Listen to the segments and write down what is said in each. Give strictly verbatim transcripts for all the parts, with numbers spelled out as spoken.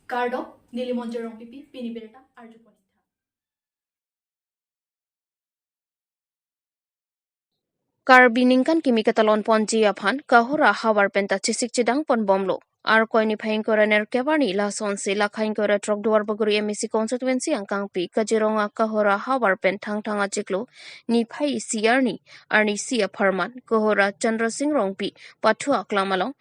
Kardom, neli Monjir Rongpipi, pini birta arjupon. Karbi ningkan kimi katalon ponji aphan Kohora havar penta chesik chedang pon bomlo. Arkoi niphai ingkoi ra nerkep arni lasonsi lakha ingkoi ra throk Duarbagori M A C constituency angkangpi Kaziranga Kohora havar pen Thangthang achiklo niphai isi arni, arnisi apharman Kohora Chandra Singh Rongpi pathu aklam along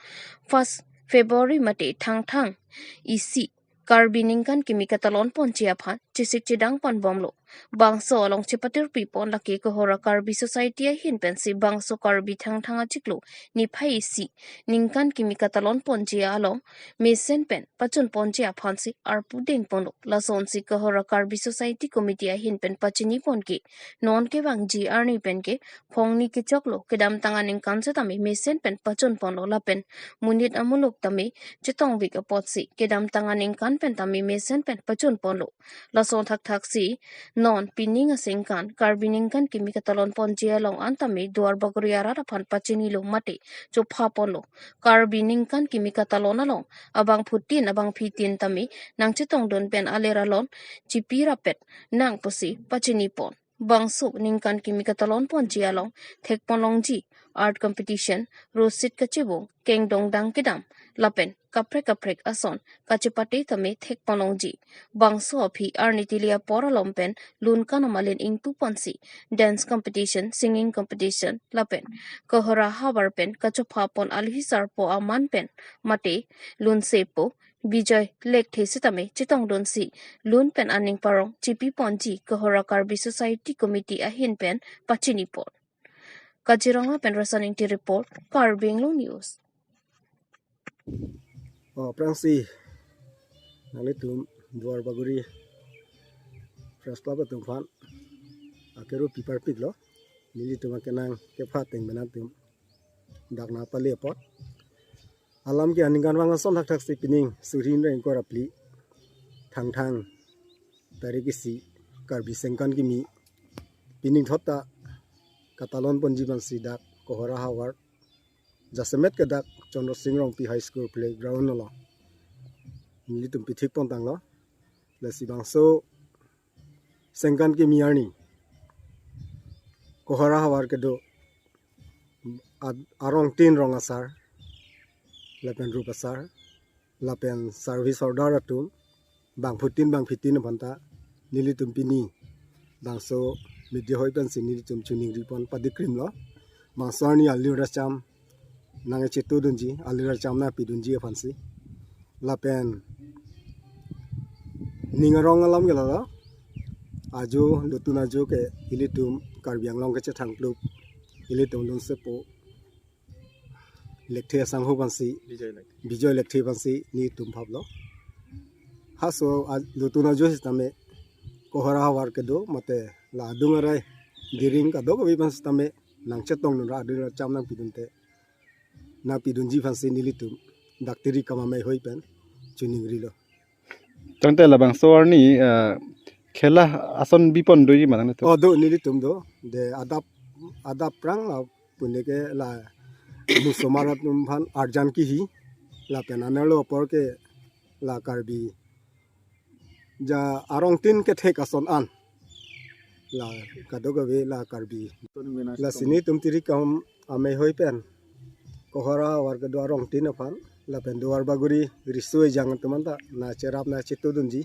first February mate Thangthang isi Karbi ningkan kimi katalon ponji aphan chesik chedang pon bomlo. Bangso along chepatirpi pon lake Kohora Karbi Society ahin pensi bangso Karbi Thangthang achiklo niphai isi ningkan kimi katalon ponji along mesen pen pachun ponji aphansi arpu deng ponlo. Lasonsi Kohora Karbi Society Committee ahin pen pachini pon ke non kevangji arni pen ke phongni kechoklo, kedamtang aningkan setame mesen pen pachun ponlo lapen monit amuluk tame chetongvik apotsi kedamtang aningkan pen tame mesen pen pachun ponlo. Lason thakthaksi non pining asengkan Karbi ningkan kimi katalon ponji along an tame Duarbagori arat aphan pachinilo mate chopha ponlo. Karbi ningkan kimi katalon along abangphutin abangphitin tame nangchetongdun pen aler alon chipi rapet nang pusi pachini pon. Bangso ningkan kimi katalon ponji along thek pon longji art competition, rosit kachevung, kengdong dang kedam lapen kaprek kaprek ason kachepate tame thek pon longji. Bangso aphi arni tili apor alom pen lun kanam alen ingpu ponsi dance competition, singing competition lapen Kohora havar pen kachopha pon alhi sarpo aman pen mate lunsepo Bijoy Lekthe setame chetongdunsi lun pen aning parong chipi ponji Kohora Karbi Society Committee ahin pen pachini pon. Kaziranga pen Rasan Ingti report, Karbi Anglong News. Oh, aphrangsi nanglitum Duarbagori Press Club atum aphan akeru pi parpiklo. Nelitum akenang kepha ateng pen nangtum dak nangpale apot. Alam ke aningkanvang ason thakthaksi pining suri ingkoi ra phli Thangthang tarik isi Karbi sengkan kimi pining thot ta katalon ponji aphansi dak Kohora havar jasemet ke dak Chandra Singh Rongpi High School playground along nelitum pithik pon tanglo. Lasi bangso sengkan kimi arni Kohora havar kedo ad-, arong tin rong asar lapen rup asar lapen service order atum bangphutin bangphitin aphan ta nelitum pini bangso media hoi pensi nelitum choningri pon padikrimlo. Bangso arni alir acham nangchetudunji, alir acham nangpidunji aphansi. Lapen ning arong alam ke lalo, ajo lutun ajo ke ilitum Karbi Anglong kechethang plup, ilitum lunsepo Lekthe asangho aphansi, Bijoy Lekthe. Bijoy Lekthe aphansi nelitum phaplo. Halaso a-, lutun ajo sitame Kohora havar kedo mate la adung arai diring kadokave aphan sitame nangchetongdun ra alir acham nangpidunte nangpidunji aphansi nelitum dak tiri kam amei hoi pen choningrilo. Tangte labangso arni, eh, khela ason bipon doji ma nanglitum? Oh, do, nelitum do. De adap, adap prang la pune ke la musomar atum aphan arjan kihi lapen anerlo apor ke la Karbi ja arong tin kethek ason an la kadokave la Karbi. Lasi nelitum tiri kam amei hoi pen Kohora havar kedo arong tin aphan lapen Duarbagori riso ejang atum anta nangcherap nangchetudunji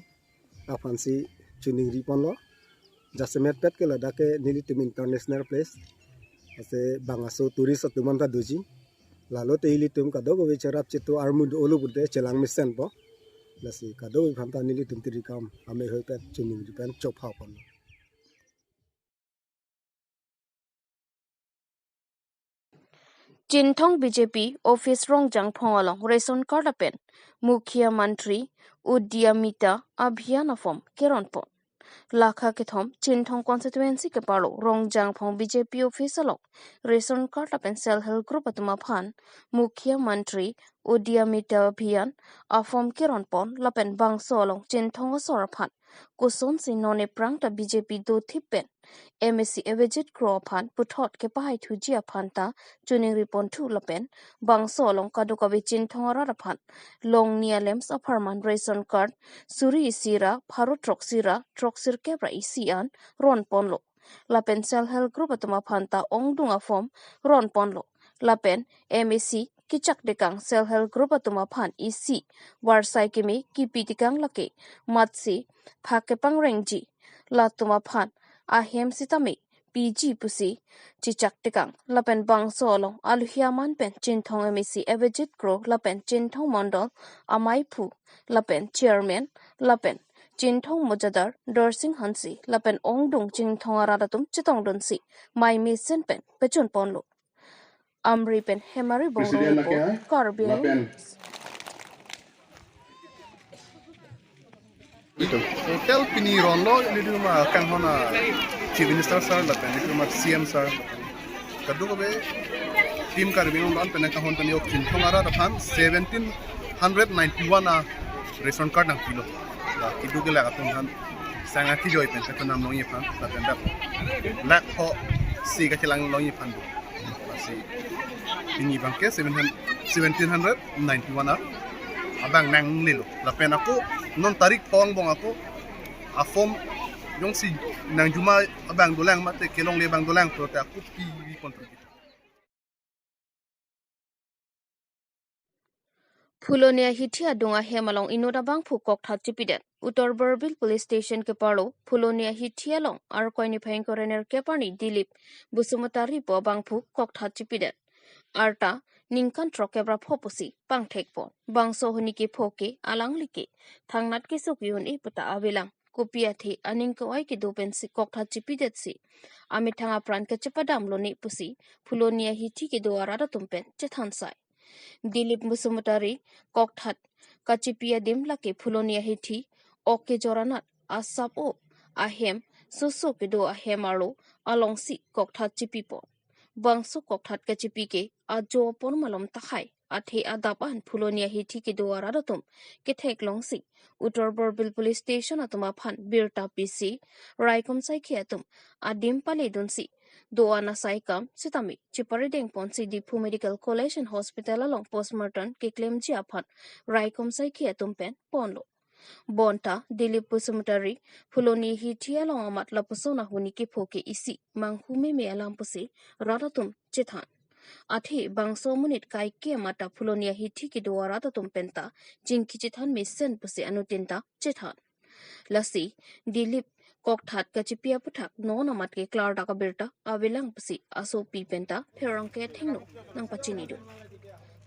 aphansi choningri ponlo. Jasemet pet ke ladak ke nelitum international place. Ase bang aso tourist atum anta doji. Lalo te ilitum kadokave cherap chetu armu do-olo pute chelang mesenpo. Lasi kadokave aphan ta nelitum tiri kam amei hoi pen choningri pen chopha ponlo. Chinthong B J P office Rongjangphong along ration card lapen Mukhyamantri Udyamita Abhiyan aform keron pon. Lakha kethom Chinthong constituency keparlo Rongjangphong B J P office along ration card lapen self help group atum aphan Mukhyamantri Udyamita Abhiyan aform keron pon lapen bangso along Chinthong asor aphan Kosonsi non aphrang ta B J P dothip pen M A C Avijit Kro aphan puthot kepahai thuji aphan ta choningri ponthu lapen bangso along kadokave Chinthong arat aphan longni a-lamps apharman ration card suri isi ra pharo throksi ra throksirkep ra isi an ron ponlo. Lapen self help group atum aphan ta ongdung a-form ron ponlo. Lapen M A C kechak tekang self help group atum aphan isi varsai keme kipi tekang lake matsi phak kepangrengji latum aphan ahem sitame piji pusi chechak tekang. Lapen bangso along alohi aman pen Chinthong M A C Avijit Kro lapen Chinthong Mondol amaiphu lapen chairman lapen Chinthong Mojadar Dorsing Hanse lapen ongdung Chinthong arat atum chetongdunsi mai mesen pen pechun ponlo. Amri pen Hemari Bongro President report, lake, Karbi Anglong lapen News. Total pini ronlo, ilitum akanghon a Chief Minister sir lapen ilitum a C M sir, kadokave Team Karbi Anglong pen kanghon pen yok Chinthong arat aphan seventeen hundred ninety-one a ration card nangpilo. La kiduk ke la atum aphan sang athi joi pen kanam longji aphan lapen dak lakh phosi kachelang longji aphan do. Lasi pini abangke seven hundred, seventeen hundred ninety-one a abang nanglelo. Lapen ako non tarik pho angbong ako a-form jongsi nangjuma abang dolang mate kelongle abang dolang pulote ako pivi contributor. Phuloni ahithi adung ahem along inut abangphu kokthat chipidet. Uttar Borbil Police Station keparlo Phuloni ahithi along Arkoi niphai ingkoi ra nerkep arni Dilip Basumatary pu abangphu kokthat chipidet. Arta ningkan throkkep ra pho pusi pangthekpo. Bangso ahuni kepho ke alangli ke thangnat keso ke-un-e puta avelang. Kopi athe aning ko-ai kedo pensi kokthat chipidetsi amethang apran kachepadamlone pusi Phuloni ahithi kedo arat atum pen chethansai. Dilip Basumatary kokthat kachipi adim lake Phuloni ahithi ok kejor anat asap-o ahem soso kedo ahem arlo alongsi kokthat chipipo. Bangso kokthat kachipi ke ajo apor malom tahai athe adap an Phuloni ahithi kedo arat atum ketheklongsi Uttar Borbil Police Station atum aphan birta pisi raikom saikhi atum adim paledunsi do-an asai kam sitame cheparideng ponsi Diphu Medical College and Hospital along postmortem keklemji aphan raikom saikhi atum pen ponlo. Bonta Dilip Basumatary Phuloni ahithi along amat lapuson ahuni kepho ke isi manghu meme alam pusi rat atum chethan. Athe bangso amonit kaike amat ta Phuloni ahithi kedo arat atum penta chingki chethan mesen pusi anuttin ta chethan. Lasi Dilip kokthat kachipi aputhak non amat ke klardak abirta avelang pusi asopi penta pherangke athengno nangpachinido.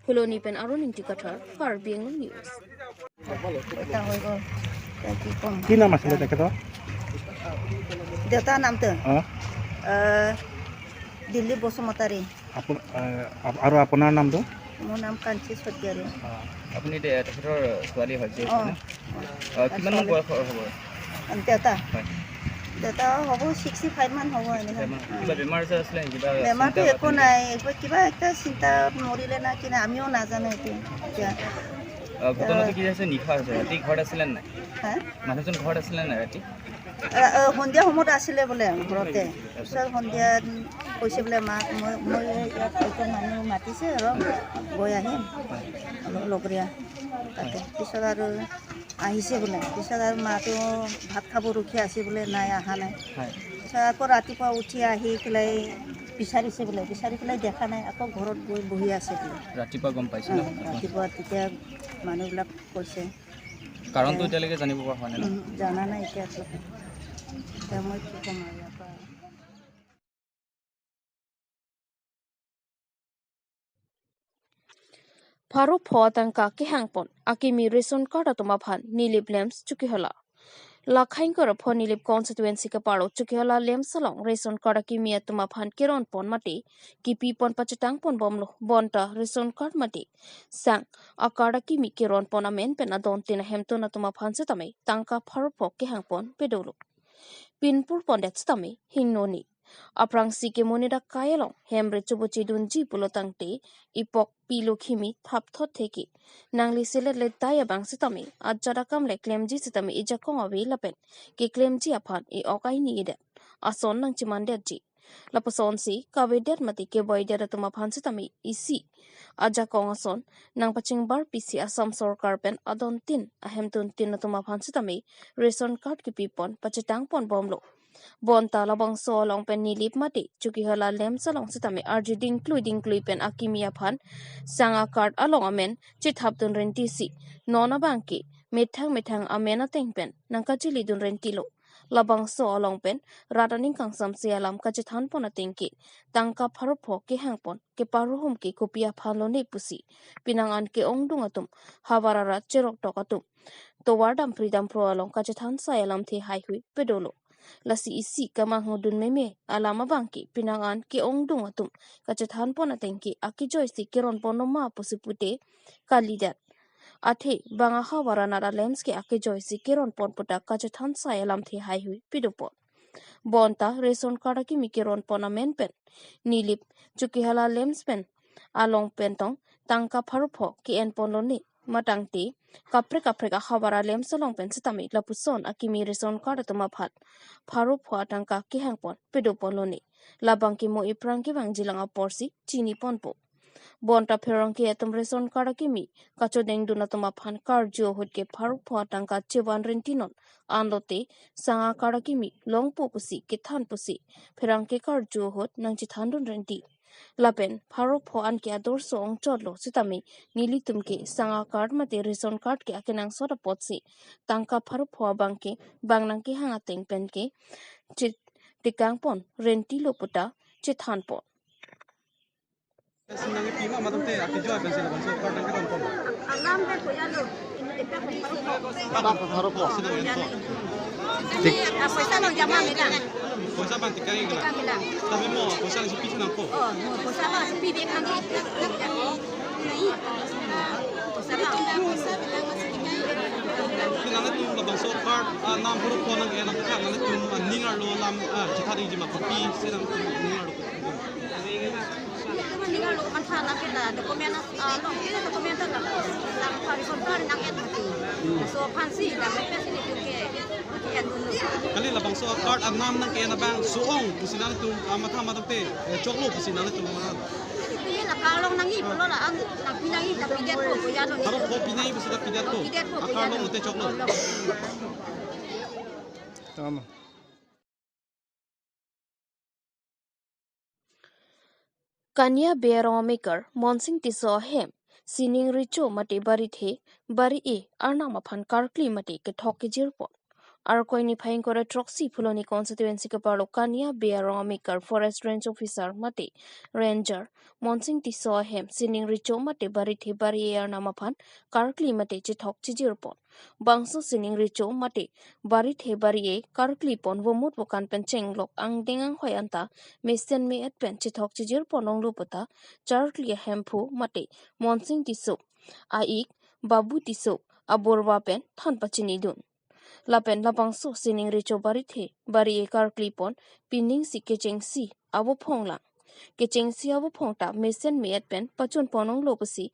Phuloni pen Aron Ingti Kathar, Karbi Anglong News. এটা হৈ গ'ল। এতিয়া কি ক'ম? কি নাম আছিলে তেখেতৰ? দেউতাৰ নামটো? অ। আহ, দিলীপ বসুমতাৰী। আপোন-, আহ, আপ-, আৰু আপোনাৰ নামটো? মোৰ নাম কাঞ্চি শইকীয়াৰী। অ। আপুনি তে-, তেখেতৰ ছোৱালী হয়, জীয়েক অ। হয়নে? অ, কিমান মান ছোৱালী। বয়সৰ হ'ব? দেউতা? হয়। দেউতা হ'ব ছিক্সটি ফাইভ মান হ'ব এনেকুৱা। ছিক্সটি ফাইভ মান। অ। কিবা বেমাৰ আজাৰ আছিলে নেকি? কিবা বেমাৰটো চিন্তা একো পাতি নাই। একো কিবা একটা চিন্তাত মৰিলে না কি নাই, আমিও নাজানো এতিয়া। এতিয়া অ, ঘটনাটো কি হৈছে? নিশা হৈছে, ৰাতি ঘৰত আছিলে নে নাই? হা? মানুহজন ঘৰত আছিলে নে নাই ৰাতি? ৰা-, অ, সন্ধিয়া সময়ত আছিলে বোলে ঘৰতে। পিছত সন্ধিয়া কৈছে বোলে, "মাক, মই, মই ইয়াত এজন মানুহ মাতিছে আৰু গৈ আহিম, লগ-, লগৰীয়া তাতে।" পিছত আৰু আহিছে বোলে। পিছত আৰু মাতো ভাত খাব ৰখি আছে বোলে, নাই, অহা নাই। হয়। পিছত আকৌ ৰাতিপুৱা উঠি আহি পেলাই বিচাৰিছে বোলে, বিচাৰি পেলাই দেখা নাই, আকৌ ঘৰত গৈ বহি আছে বোলে। ৰাতিপুৱা গম পাইছে ন? অ, ৰাতিপুৱা তেতিয়া মানুহবিলাক কৈছে। কাৰণটো এ, এতিয়ালৈকে জানিব পৰা হোৱা নাই ন? উম, জানা নাই এতিয়ালৈকে। এতিয়া মই কি ক'ম আৰু ইয়াৰ পৰা। Pharo pho atangka kehangpon akimi ration card atum aphan Nilip lamps Chokihola. Lakhain koro pho Nilip constituency keparlo Chokihola lamps along ration card akimi atum aphan keronpon mate kipipon pachetangponbomlo, bonta ration card mate sang a-card akimi keronpon amen pen adontin ahemtun atum aphan setame tangka pharo pho kehangpon pedolo. Pinpur pondet setame hingno ni Aphrangsi ke monit akai along hem re chobochedunji pulo tangte, ipok pilo khimi thapthot theke nangli selet le tai abang sitame ajat akam le klemji sitame ejakong ave lapen keklemji aphan e-ok aini edet ason nangchemandetji. Lapusonsi kavedet mate kevoidet atum aphan sitame isi ajakong ason nangpachingbar pisi Assam sorkar pen adontin ahemtuntin atum aphan sitame ration card kepipon pachetangpon bomlo. Bonta labangso along pen Nilip mate Chokihola LAMPS along sitame arju dingklui dingklui pen akimi aphan sang a-card along amen chethapdun rentisi non abangke methang methang amen ateng pen nangkacheledun rentilo. Labangso along pen rat aning kangsamse alam kachethanpon ateng ke tangka pharo pho kehangpon keparohum ke kopi aphan lone pusi penang an ke-ongdung atum havar arat cheroktok atum tovar dampri damphro along kachethan sai alamthe haihui pedolo. Lasi isi kamanghudun meme alam abangke penang an ke-ongdung atum kachethanpon ateng ke akejoisi keronpon noma pusi pute kalidet. Athe bang ahavar anat a-LAMPS ke akejoisi keronpon puta kachethan sai alamthe haihui pedopon. Bonta ration card akimi keronpon amen pen Nilip Chokihola LAMPS pen along pentong tangka pharo pho ke-enpon lone matangte kaprek kaprek ahavar a-LAMPS along pen sitame lapuson akimi ration card atum aphan pharo pho atangka kehangpon pedopon lone. Labangke mo iphrang kevangjilang aporsi chiniponpo. Bonta pherangke atum ration card akimi kachodengdun atum aphan karju ahut ke pharo pho atangka chevan rentinon anlote sang a-card akimi longpo pusi kethan pusi pherangke karju ahut nangchethandun renti. Lapen pharo pho anke ador so ongchotlo sitame nelitum ke sang a-card mate ration card ke akenangsot apotsi tangka pharo pho abangke bang nangkehang ateng pen ke chit tekangpon rentilo puta chethanpon. Sinang pi ma matum te ati joy kan sila bangso card nangkeronpon. Alam pen koya lo. Ini dekat pen pharo pho. Pharo pho. Sinang pi. Ini, ah, poisa lo jama mega. Poisa bang tiga ini. Tiga mega. Tapi mo poisa lagi pi nangpo. Oh, mo poisa lo pi bek nang. Poisa lo. Ini nangtum labangso card, ah, nam pharo pho nang-en nangkha, nangtum, ah, ning arlo lam, ah, chethari jima kopi, sinang ning arlo. Ning arlo mantha nangkela document, ah, long kela document ta lang. Lang pari sorkar nang-en mati. So aphansi lang pes ini juga. Kali labangso card anam nangke-en abang so-ong pusi nangtum, ah, matha matha te, eh, choklo pusi nangtum matha. Ini la kalong nangji pulo la ang nangpi nangji ta pidetpo koya lo. Pharo pho pi nangji pusi ta pidetpo. Pidetpo. Ah, koya kalong lo. Te choklo. Tama. Kania Bey arong amekar Monsing Tisso ahem sining recho mate barithe bari-e arnam aphan karkli mate kethok kejirpon. Arkoi niphai ingkoi ra throksi Phuloni constituency keparlo Kania Bey arong amekar forest range officer mate ranger Monsing Tisso ahem sining recho mate barithe bari-e arnam aphan karkli mate chethok chejirpon. Bangso sining recho mate barithe bari-e karklipon vomut vokan pen chenglok angdeng anghoi anta mesen me-et pen chethok chejirpon onglo puta charkli ahemphu mate Monsing Tisso, a-ik Babu Tisso aborva pen than pachinidun. Lapen labangso sining recho barithe bari-e karklipon piningsi kechengsi avo phonglang. Kechengsi avo phongta mesen me-et pen pachunpon onglo pusi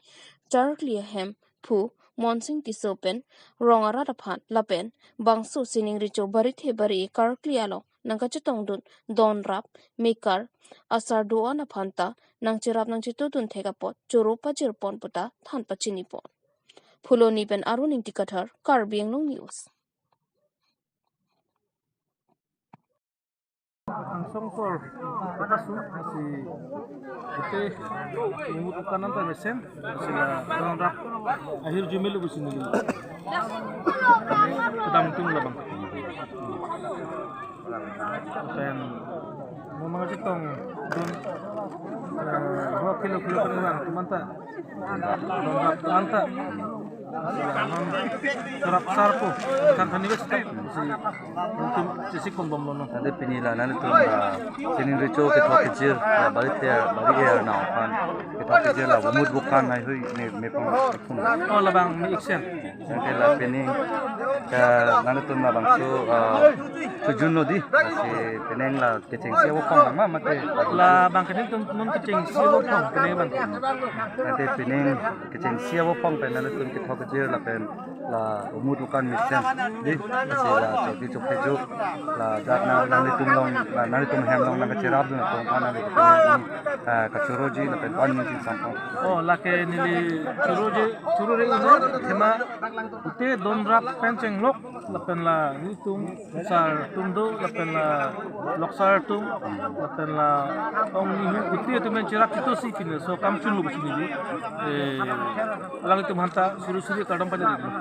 charkli ahemphu Monsing Tisso pen rong arat aphan lapen bangso sining recho barithe bari-e karkli along nangkachetongdun donrap mekar asar do-an aphan ta nangcherap nangchetudun thek apot choro pajirpon puta than pachinipon. Phuloni pen Arun Ingti Kathar, Karbi Anglong News. Angsong kor kata su si ite mumut ukanan ta mesen sila donrap ahirjume lo busi nili. Kedam tung labang. Pen mo nangchetongdun, eh, dua kilo kilo kan orang, cuma ta donrap anta Sarap sarpo, kan thani bes tak si, untuk sisi kon bomlo no. Tangte pini la nanglitum la sining recho kethok kejir la bari te bari er na aphan kethok kejir la umut bukan hai hui me me pon pon. Oh, labang me iksen. Tangte la pini ka nanglitum labangso, ah, chojun lo dei, si penang la kechengsi avo phong ma mate. Labang ke nelitum non kechengsi avo phong penang bang. Tangte penang kechengsi avo phong pen nanglitum kethok kejir lapen la umut bukan mesen dei, si la chokji choktheju la jat na nanglitum along, la nanglitum ahem along nangkacherapdun atum aphan nanglitum, ah, kachoroji lapen pan ning chingsam phong. Oh, lake neli choroji, chorore ino tema pute don rap pen chenglok lapen la nelitum sar atum do lapen la loksar atum lapen la ong nihu pute atum pen cherap chito si pine so kam chunlo sini dei. Eh, alanglitum aphanta suri suri kardom pajir dei.